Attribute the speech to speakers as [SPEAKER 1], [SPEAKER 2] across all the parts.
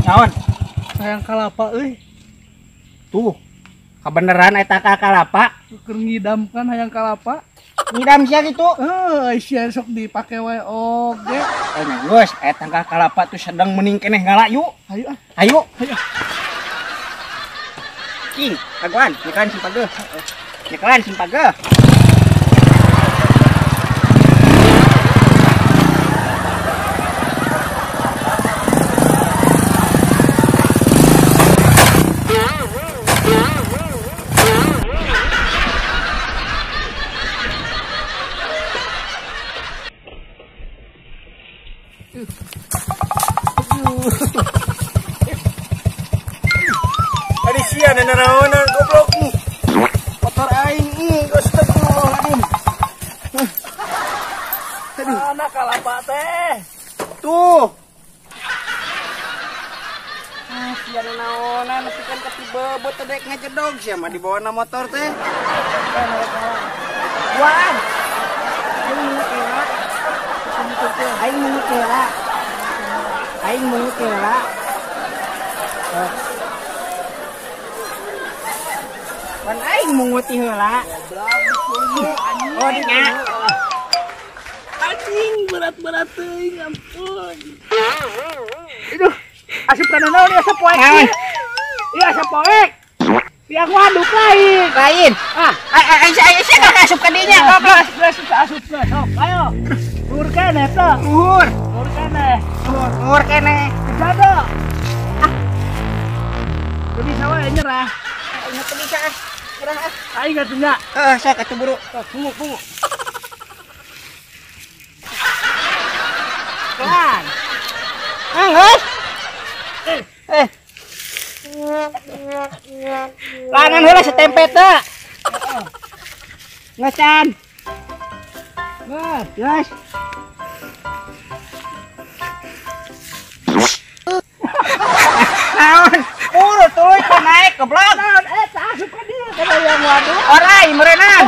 [SPEAKER 1] Naon?
[SPEAKER 2] Hayang kalapa euy.
[SPEAKER 1] Tuh. Kabeneran eta ka kalapa.
[SPEAKER 2] Keur ngidamkan hayang kalapa.
[SPEAKER 1] Ngidam sia kitu.
[SPEAKER 2] Heuh, sia sok dipake wae oge.
[SPEAKER 1] Eh geus, eta ka kalapa tuh sedang mending keneh ngala yuk.
[SPEAKER 2] Ayo ah.
[SPEAKER 1] Ayo.
[SPEAKER 2] Ayo.
[SPEAKER 1] Cing, kaguan, nyekelan simpageuh. Nyekelan simpageuh.
[SPEAKER 3] Adi sia nanaonan goblok. Motor aing astagfirullahaladzim. Aduh,
[SPEAKER 2] mana kalapa teh?
[SPEAKER 1] Tuh. Ah, sia nanaonan nepi kan katibebeut teh dek ngejedog sia mah dibawa na motor teh. Duaan. Aing mungut heula. Aing mungut heula. Aing mungut heula. Pan aing munguti heula. Oh nya.
[SPEAKER 2] Anjing berat-berat teuing ampun. Aduh, asup kana naon ieu sapoek? Ieu sapoek. Yang waduk lain.
[SPEAKER 1] Lain.
[SPEAKER 2] Ah,
[SPEAKER 1] aing sia ka asup ka dinya goblok.
[SPEAKER 2] Geus asup geus sok. Ayo. Luhur keneh teh.
[SPEAKER 1] Luhur.
[SPEAKER 2] Luhur keneh.
[SPEAKER 1] Luhur keneh.
[SPEAKER 2] Jado. Ah. Teu bisa wae nyerah.
[SPEAKER 1] Aing teu bisa ah. Nyerah ah.
[SPEAKER 2] Aing atuh nya.
[SPEAKER 1] Heeh, sok atuh buru.
[SPEAKER 2] Tunggu, tunggu.
[SPEAKER 1] Pelan. Ah, geus. Eh. Langan heula setempe teh. Ngecan.
[SPEAKER 2] Geus,
[SPEAKER 1] geus. Naon? Urut tuluy ka naik goblok.
[SPEAKER 2] Naon eta asup ka dieu kana yang waduh.
[SPEAKER 1] Orai meureunang.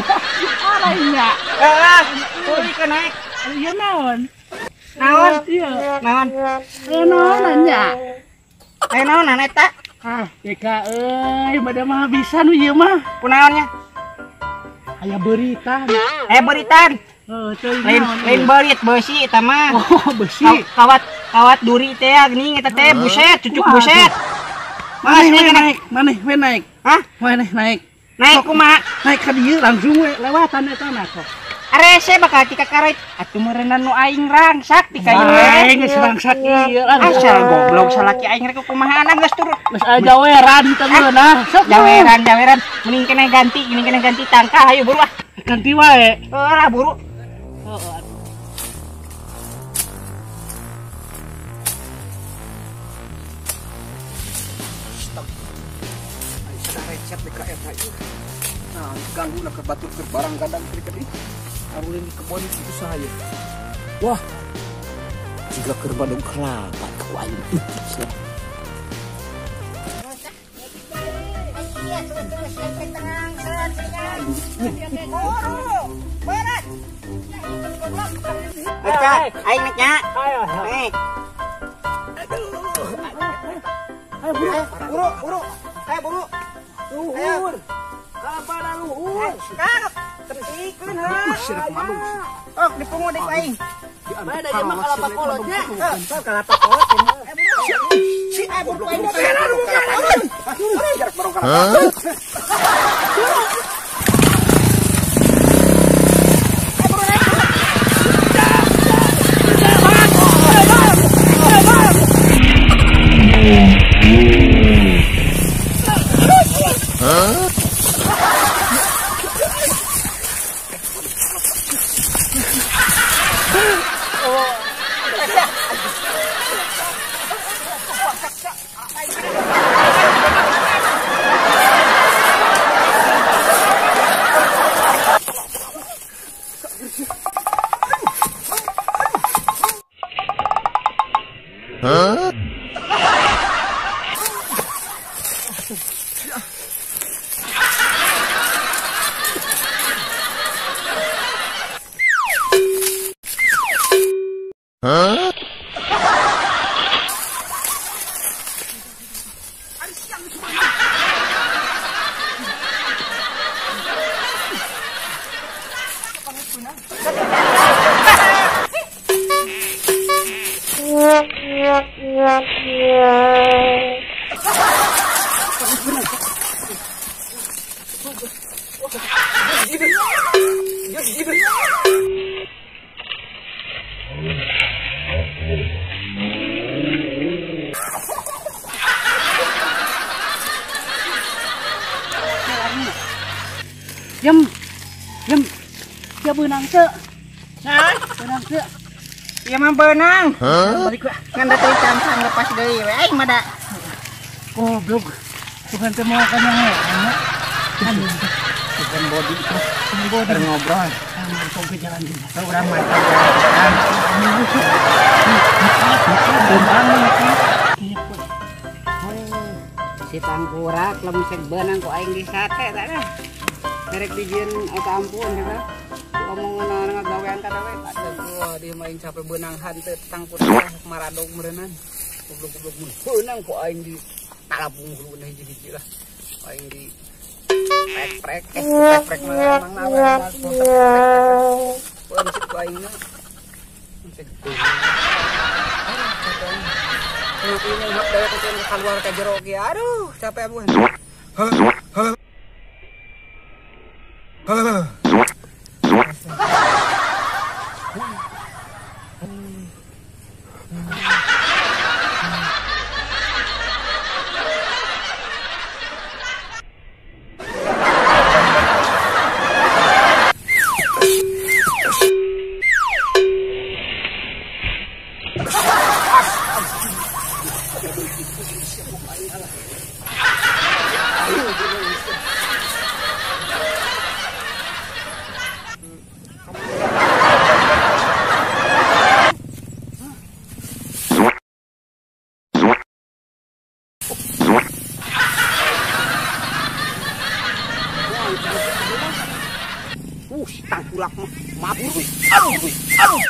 [SPEAKER 2] Orai nya.
[SPEAKER 1] Heeh, tuluy ka naik.
[SPEAKER 2] Ieu naon?
[SPEAKER 1] Naon?
[SPEAKER 2] Ieu.
[SPEAKER 1] Naon?
[SPEAKER 2] Ieu naonan nya?
[SPEAKER 1] Aya naonan eta?
[SPEAKER 2] Ah, Deka euy, bade mah bisa nu ieu mah.
[SPEAKER 1] Kunaon nya?
[SPEAKER 2] Aya beuritan.
[SPEAKER 1] Eh beuritan.
[SPEAKER 2] Heuh,
[SPEAKER 1] lain lain beurit beusi eta mah.
[SPEAKER 2] Oh, beusi.
[SPEAKER 1] Kawat kawat duri teh geuning eta teh buset, cucuk buset.
[SPEAKER 2] Maneh we naik, maneh we naik.
[SPEAKER 1] Hah?
[SPEAKER 2] Maneh naik.
[SPEAKER 1] Naik kumaha?
[SPEAKER 2] Naik ka dieu langsung we lewatan eta mah kok.
[SPEAKER 1] Arese bakal tika karet. Atuh meureunna nu aing rangsak ti ka ieu.
[SPEAKER 2] Aing geus rangsak ieu lah.
[SPEAKER 1] Asal goblok salaki aing rek kumaha geus turun.
[SPEAKER 2] Geus aya jaweran teh meunah. Sok
[SPEAKER 1] jaweran jaweran mending keneh ganti, mending keneh ganti tangkah ayo buru ah.
[SPEAKER 2] Ganti wae.
[SPEAKER 1] Heuh lah buru.
[SPEAKER 2] Heeh.
[SPEAKER 3] Recet di KRH ieu. Nah, ganggu lah ke batur ke barang kadang keur ieu. Arulin di kebon itu saya. Wah. Jika keur badung kelapa ku aing.
[SPEAKER 1] Aing naik nya. Naik.
[SPEAKER 2] Aduh. Ayo buru,
[SPEAKER 1] buru, buru. Ayo buru.
[SPEAKER 2] Luhur. Kalapana luhur.
[SPEAKER 1] Kak, tertikeun heuh. Oh, dipungut deui ku aing.
[SPEAKER 2] Mana ieu mah kalapa kolotnya?
[SPEAKER 1] Heuh, kalapa kolot. Si goblok aing.
[SPEAKER 3] Hah?
[SPEAKER 2] Huh?
[SPEAKER 4] Huh?
[SPEAKER 2] Yem, yem, dia benang teu.
[SPEAKER 1] Hah?
[SPEAKER 2] Benang teu.
[SPEAKER 1] Ieu mah beunang.
[SPEAKER 2] Balik we.
[SPEAKER 1] Ngan da teu cancang lepas deui we aing mah da.
[SPEAKER 2] Goblok. Bukan teu moal kana nya.
[SPEAKER 1] Bukan body. Body ngobrol.
[SPEAKER 2] Mantap ke jalan juga.
[SPEAKER 1] Urang mantap jalan. Si tangkurak lamun sek beunang ku aing disate tah dah. Merek dijieun eta ampun gitu. Omongan ngagawean kada we. Aduh, dia mah aing capek beunang hanteu tangkurak maradog meureunnan. Goblok-goblok mun beunang ku aing di talabung huluna hiji-hiji lah. Aing di prek-prek, prek-prek mah emang nawe mah prek-prek. Ku aing mah. Sek ini hak dewek keluar ka jero ge. Aduh, capek abuhan. Tangkulak mah mabur. Aduh, aduh.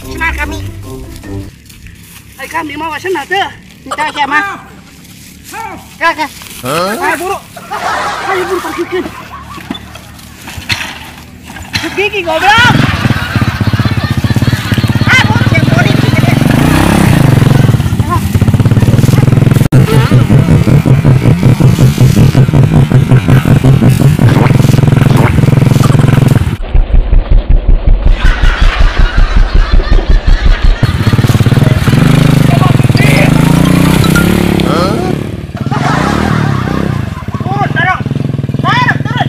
[SPEAKER 1] Senang kami.
[SPEAKER 2] Ai kami mau senang teu.
[SPEAKER 1] Entah siapa. Kakak.
[SPEAKER 2] Ayo buru. Ayo buru parkirkeun. Gigi goblok.
[SPEAKER 1] Ah, buru yang body gede. Turun, taruh. Taruh, turun.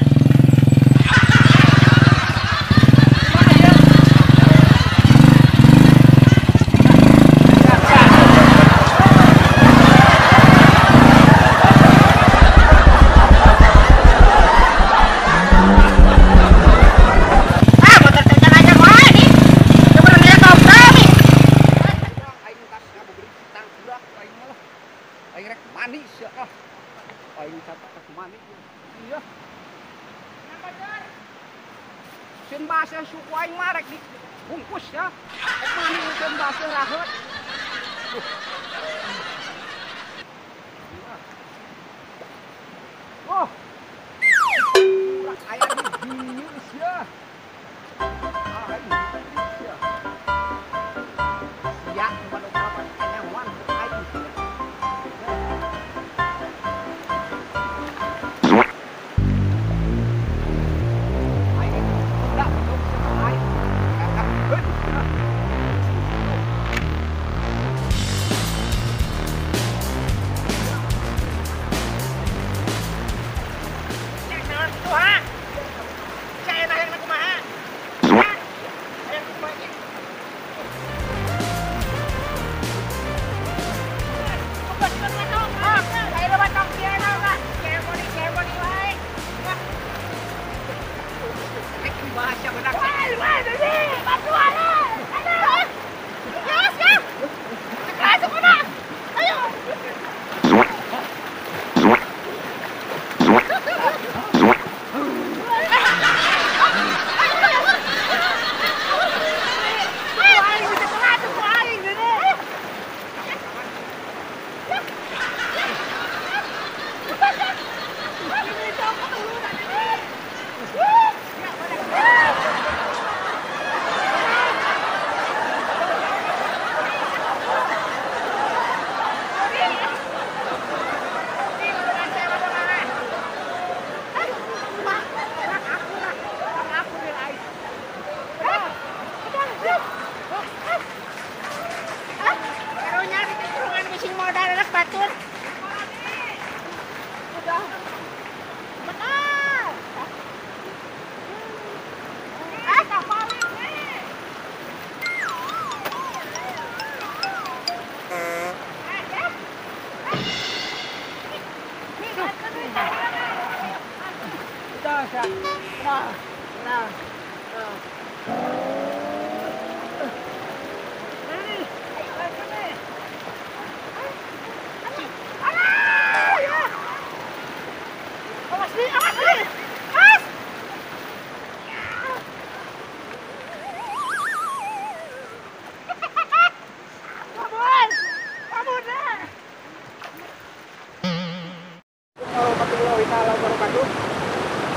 [SPEAKER 1] Sieun baseuh suku aing mah rek dibungkus ya. Rek mani sieun baseuh raheut. Oh. Aya di dieu sia. Aing sia. Sia nu kapan kanyawan aing. Bahasa benak.
[SPEAKER 2] Wah, Dede, bantuan. Aduh. Ya, ya. Masuk mana? Ayo.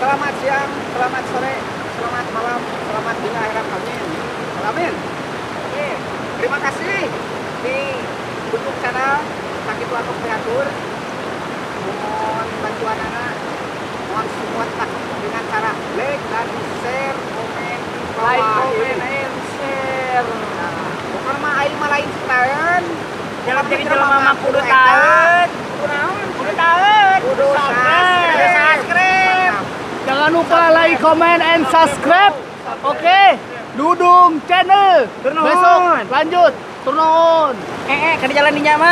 [SPEAKER 1] Selamat siang, selamat sore, selamat malam, selamat dunia akhirat, amin. Amin. Oke, terima kasih di Dudung Channel sakitu anu kreatur. Mohon bantuan anak, mohon support dengan cara like dan share, komen,
[SPEAKER 2] like, komen, and share.
[SPEAKER 1] Nah, bukan mah aing mah lain setaeun.
[SPEAKER 2] Jalan jadi jelema mah kudu taeun. Kudu naon? Kudu taeun.
[SPEAKER 1] Kudu subscribe.
[SPEAKER 2] Jangan lupa like, comment, and subscribe. Oke, Dudung Channel. Besok lanjut. Turun.
[SPEAKER 1] Kada jalan di nyaman.